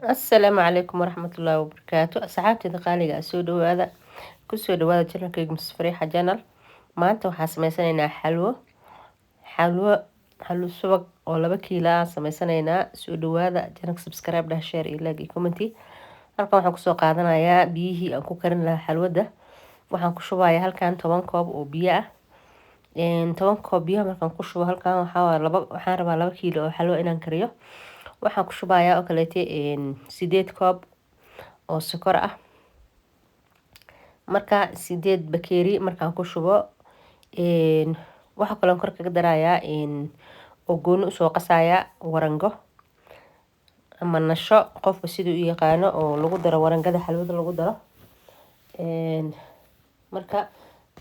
Asalaamu calaykum waraxmatullaahi wabarakaatu. Asxaabteyda qaaliga ah, soo dhawaada, kusoo dhawaada channelkayga Miss Fariixa Channel. Maanta waxaa sameysanaynaa xalwo, xalwo xalwo subag oo 2 kiilo ah sameysanaynaa. Soo dhawaada channelka, subscribe dhah, share iyo like iyo comment. Halkan waxaan kusoo qaadanayaa biyihii aan ku karin lahaa xalwada. Waxaan ku shubayaa halkan 10 koob oo biyo ah. 10 koob biyaha markaan ku shubo halkan, waxaa laba, waxaan rabaa 2 kiilo oo xalwo inaan kariyo. Waxaan ku shubayaa oo kaleete 8 koob oo sokor ah. Marka 8 bakeeri markaan ku shubo, waxaa kaloo kor kaga darayaa oo gooni usoo qasayaa warango ama nasho, qofka siduu u yaqaano, oo lagu daro warangada xalwada lagu daro. Marka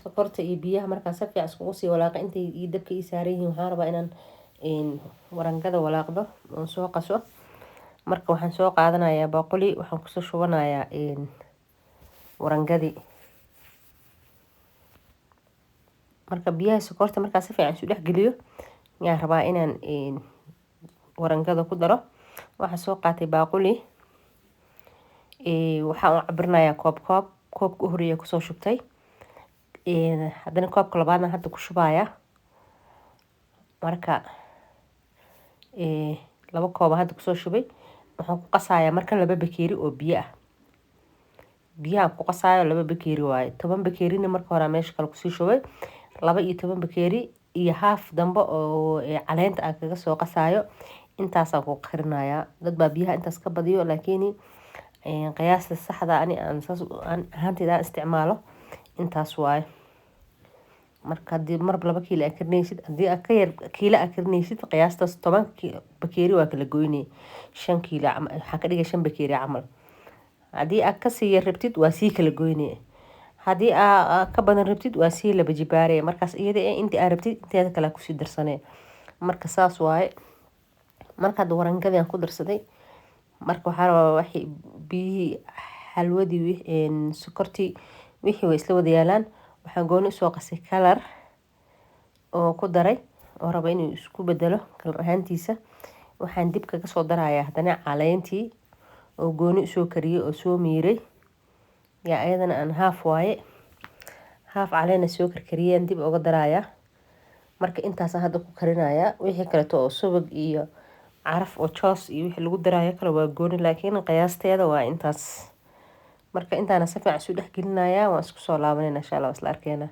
sokorta iyo biyaha markaan si fiican iskugu sii walaaqa, intay ii dabka ii saaran yihiin, waxaan rabaa inaan warangada walaaqdo oon soo qaso. Marka waxaan soo qaadanayaa baaquli, waxaan kusoo shubanayaa warangadii. Marka biyaha sokorta markaan si fiican isu dhex geliyo, yaan rabaa inaan warangada ku daro. Waxaan soo qaatay baaquli, waxaan u cabirinayaa koob koob. Koobka u horeeya kusoo shubtay, haddana koobka labaadna hadda ku shubaya. Marka 2 kooba hadda kusoo shubay. Waxaan ku qasayaa marka 2 bakeeri oo biyo ah. Biyaha ku qasaayo 2 bakeeri waaye. 10 bakeerina marka hore meesha kale kusii shubay, 12 bakeeri iyo haaf dambe oo caleenta aan kaga soo qasaayo, intaasaan ku karinayaa. Dad baa biyaha intaas ka badiyo, laakiin qiyaasta saxda ani aan saas ahaanteyda aan isticmaalo intaas waaye. Marka haddii marba 2 kiilo aad karinaysid, haddii aad ka yar kiilo aad karinaysid, qiyaastaas 10 bakeeri waa kala goynay, 5 kiilo waxaa ka dhigay 5 bakeeri camal. Haddii aad kasii yar rabtid, waa sii kala goynay. Haddii aad ka badan rabtid, waa sii laba jibaarey. Markaas iyada eh intii aad rabtid inteeda kale kusii darsanay. Marka saas waaye. Marka hadda warangadii aan ku darsaday, marka waxaa rabaa waxii biyihii, xalwadii, sokortii, wixii way isla wada yaalaan. Waxaan gooni usoo qasay kalar oo ku daray oo raba inuu isku bedelo kalar ahaantiisa. Waxaan dib kaga soo darayaa haddana caleentii oo gooni usoo kariyey oo soo miiray, yaa ayadana aan haaf waaye, haaf caleena soo karkariyeen dib uga darayaa. Marka intaasaan hadda ku karinayaa. Wixii kaleeto oo subag iyo caraf oo joos iyo wixii lagu daraayo kale waa gooni, laakiin qiyaasteeda waa intaas. Marka intaana si fiican isu dhex gelinayaa, waan isku soo laabanayna insha Allah, isla arkeena.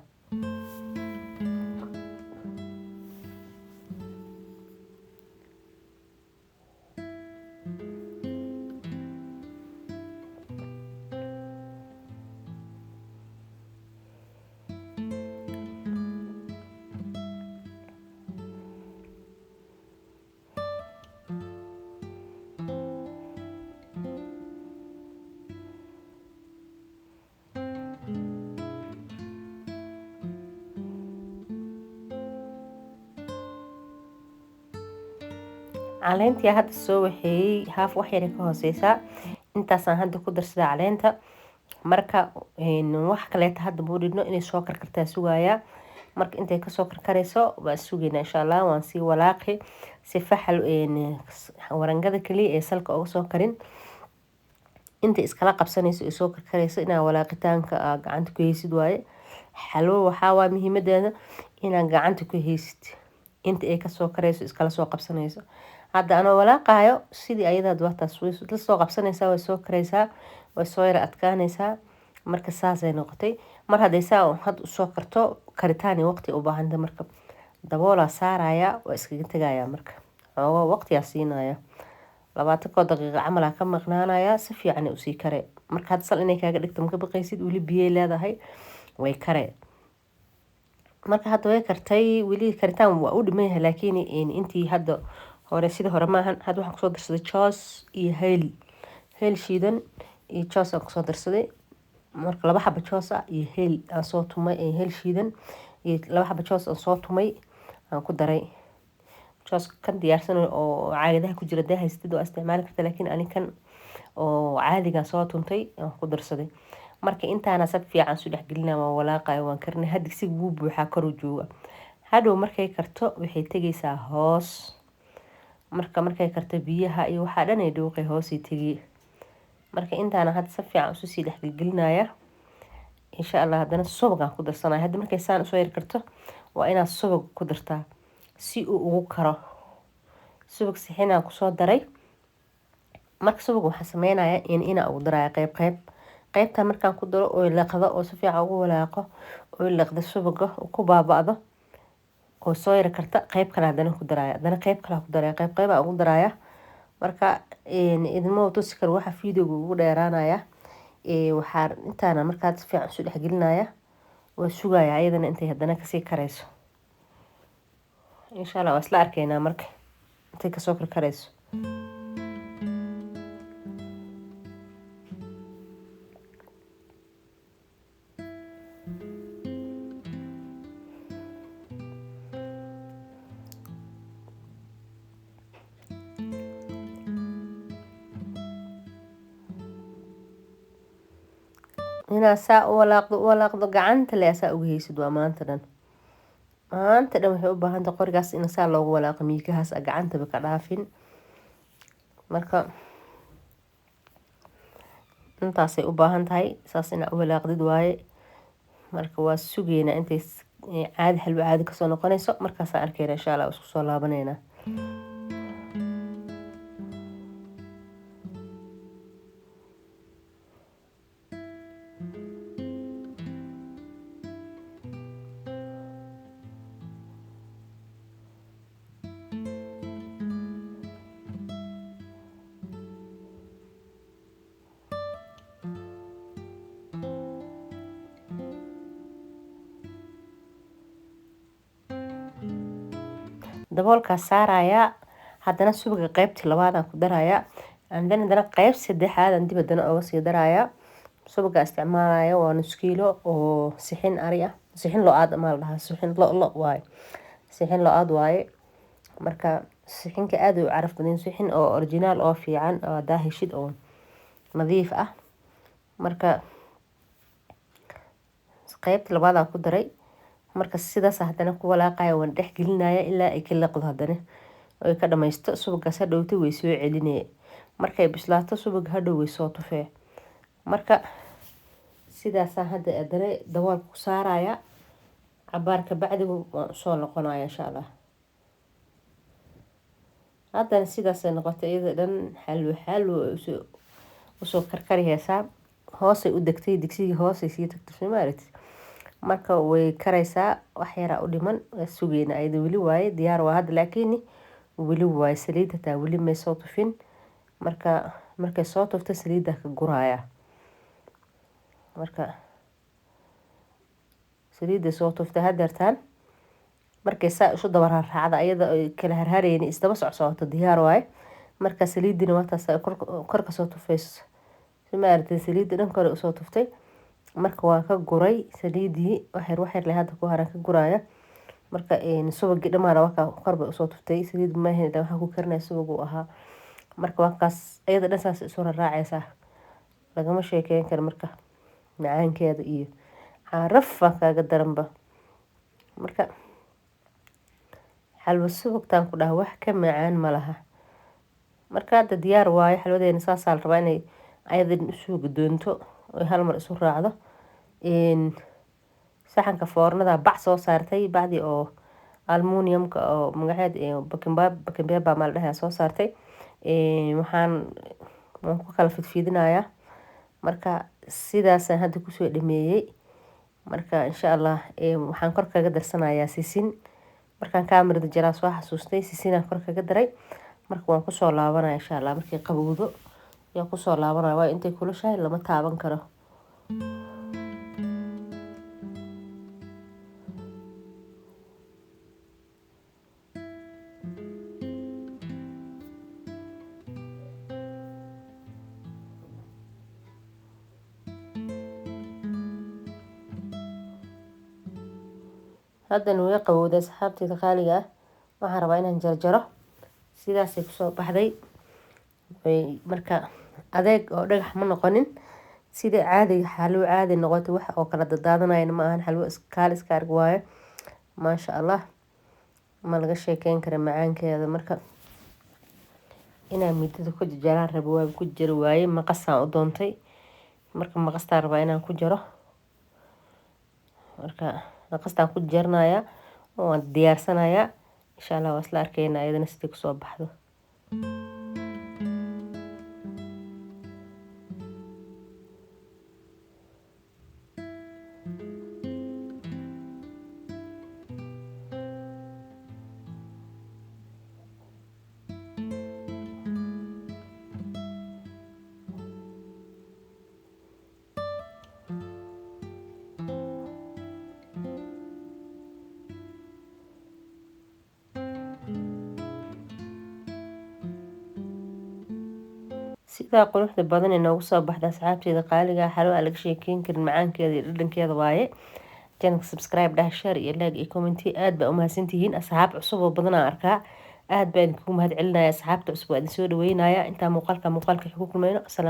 Caleentii hadda soo waxeeyey haaf wax yar ka hooseysaa, intaasaan hadda ku darsadaa caleenta. Marka wax kaleeta hadda buu dhidhno inay soo karkartaa sugayaa. Marka intay kasoo karkarayso waan sugaynaa insha Allah, waan sii walaaqi si faxal warangada kaliya ee salka uga soo karin. Intay iskala qabsanayso ee soo karkarayso, inaa walaaqitaanka gacanta ku haysid waaye. Xalwo waxaa waa muhiimadeeda inaad gacanta ku haysid inta ay kasoo karayso, iskala soo qabsanayso. Hadda anoo walaaqaayo sidii ayadaad wataas way la soo qabsanaysaa, way soo karaysaa, way soo yara adkaanaysaa. Marka saasay noqotay. Mar hadday saa hadda usoo karto, karitaan waqti u baahanta. Marka daboolaa saaraya, waa iskaga tegayaa. Marka xoogo waqtiyaa siinaya, 20 daqiiqa camalaa ka maqnaanaya, si fiican usii kare. Marka hadda sal inay kaaga dhigto maka baqaysid, weli biyay leedahay, way kare. Marka hadda way kartay, weli karitaan waa u dhiman yahay, laakiin intii hadda hore sida hore maahan. Hadda waxaan kusoo darsaday joos iyo hayl, hayl shiidan iyo joos aan kusoo darsaday. Marka 2 xabo joos ah iyo hayl aan soo tumay, hayl shiidan iyo 2 xabo joos aan soo tumay aan ku daray. Joos kan diyaarsan oo caagadaha ku jira dee haystid waa isticmaali karta, laakiin ani kan oo caadiga soo tuntay aan ku darsaday. Marka intaana sab fiican isu dhex gelinaa, waan walaaqaya, waan karinay. Had digsiga wuu buuxaa, kor u jooga. Hadhow markay karto waxay tegaysaa hoos. Marka markay karto biyaha iyo waxaa dhan ay dhuuqay hoosay tegi. Marka intaana hadda si fiican isu sii dhexgelgelinaya insha Allah. Haddana subagaan ku darsanaya. Hadda markay saan usoo yar karto waa inaad subag ku dartaa si uu ugu karo. Subag sixinaan kusoo daray. Marka subag waxaa sameynaya in inaa ugu daraya qeyb qeyb. Qeybta markaan ku daro oo liqdo oo si fiican ugu walaaqo oo liqdo subaga ku baaba'do oo soo yar karta, qeyb kale haddana ku daraya, haddana qeyb kale ku daraya, qeyb qeyb ugu daraya. Marka idinma tusi karo, waxa videoga ugu dheeraanaya. Waxaa intaana markaa si fiican isu dhexgelinaya, waa sugaya ayadana intay haddana kasii karayso insha Allah. Waa isla arkaynaa marka intay kasoo karkarayso. Inaad saa u walaaqdo, u walaaqdo, gacanta le saa uga haysid waa maanta dhan. Maanta dhan waxay u baahan tahay qorigaas in saa loogu walaaqo, miikahaas a gacantaba ka dhaafin. Marka intaasay u baahan tahay saas inaa u walaaqdid waaye. Marka waa sugeynaa intay caadi xalwo caadi kasoo noqonayso. Markaasaan arkeyna insha Allah, isku soo laabaneynaa. Daboolkaa saarayaa, haddana subaga qeybtii labaadaan ku darayaa, and then haddana qeyb saddexaadaan dib haddana oga sii darayaa. Subaga isticmaalaya waa nus kiilo oo sixin ari ah, sixin lo-aad maa la dhahaa, sixin lo lo waaye, sixin lo-aad waaye. Marka sixinka aad u caraf badan, sixin oo original oo fiican oo hadaa heshid oo nadiif ah. Marka qeybta labaadaan ku daray. Marka sidaas haddana ku walaaqaya, waan dhex gelinaya ilaa ay ka liqdo, haddana ay ka dhamaysto subagaas. Hadhowta way soo celinaya markay bislaato, subaga hadhow way soo tufee. Marka sidaasaan hadda haddana daboolka ku saaraya. Cabaar kabacdi waan usoo noqonaya insha Allah. Haddana sidaasay noqotay iyada dhan, xalwo xalwo usoo usoo karkarihaysaa. Hoosay u degtay digsigii, hoosay sii tagtay, soo ma aragtid? Marka way karaysaa, wax yaraa u dhiman, waa sugeyna. Ayada weli waaye diyaar waa hadda, laakiin weli waaye saliid hataa weli may soo tufin. Marka markay soo tufto saliidda ka guraya. Marka saliidda soo tuftay hadeertaan, markay saa isu daba raaraacda ayada ay kala harhareyni isdaba socsocoto, diyaar waaye. Marka saliidina waataas kor kasoo tufayso, si ma aragtay? Saliidda dhanka hore usoo tuftay. Marka waan ka guray saliidii, waxyar waxyar le hadda ku haran ka guraya. Marka subagii dhamaana wakaa kor bay usoo tuftay saliid. Maahan waxaan ku karinaya subag uu ahaa. Marka waakaas iyada dhan saas isu raraacaysaa, lagama sheekeyn karo. Marka macaankeeda iyo caraf baa kaaga daranba. Marka xalwo subagtaan ku dhaha wax ka macaan ma laha. Marka hadda diyaar waayo xalwadeena. Saasaa la rabaa inay ayadan usoo gudoonto oy hal mar isu raacdo. Saxanka foornada bac soo saartay, bacdii oo aluminiumka oo magaceed baking paper maa la dhahayaa soo saartay. Waxaan waan ku kala fidfiidinayaa. Marka sidaasaan hadda kusoo dhameeyey. Marka insha Allah waxaan kor kaga darsanayaa sisin. Markaan kaamirada jaraa soo xasuustay, sisinaan kor kaga daray. Marka waan kusoo laabanaya insha Allah, markay qabowdo ayaan kusoo laabanaya, waayo intay kulushahay lama taaban karo. Haddana way qabowday asxaabteyda qaaliga ah. Waxaan rabaa inaan jarjaro. Sidaasay kusoo baxday. Marka adeeg oo dhagax ma noqonin, sida caadiga xalwo caadi noqotay. Wax oo kala dadaadanayana ma ahan, xalwo kaal iska arg waayo, maasha Allah. Ma laga sheekeyn kara macaankeeda. Marka inaan midida ku jarjaraan rabo, waa ku jari waaye, maqasaan u doontay. Marka maqastaan rabaa inaan ku jaro. Marka maqastaan ku jaranayaa, waan diyaarsanayaa. Insha Allah waa isla arkaynaa iyadana sidii kusoo baxdo. Sidaa quruxda badan ee noogu soo baxda, asxaabteeda qaaliga ah, xalwo aan laga sheekeyn karin macaankeeda iyo dhadhankeeda waaye. Channelka subscribe dhah, share iyo like iyo comment. Aad baa umahadsantihiin. Asxaab cusub oo badan aan arkaa, aad baa idinkugu mahad celinaya. Asxaabta cusub waa idin soo dhaweynaya. Intaa muuqaalka ku kulmayno, asalaam.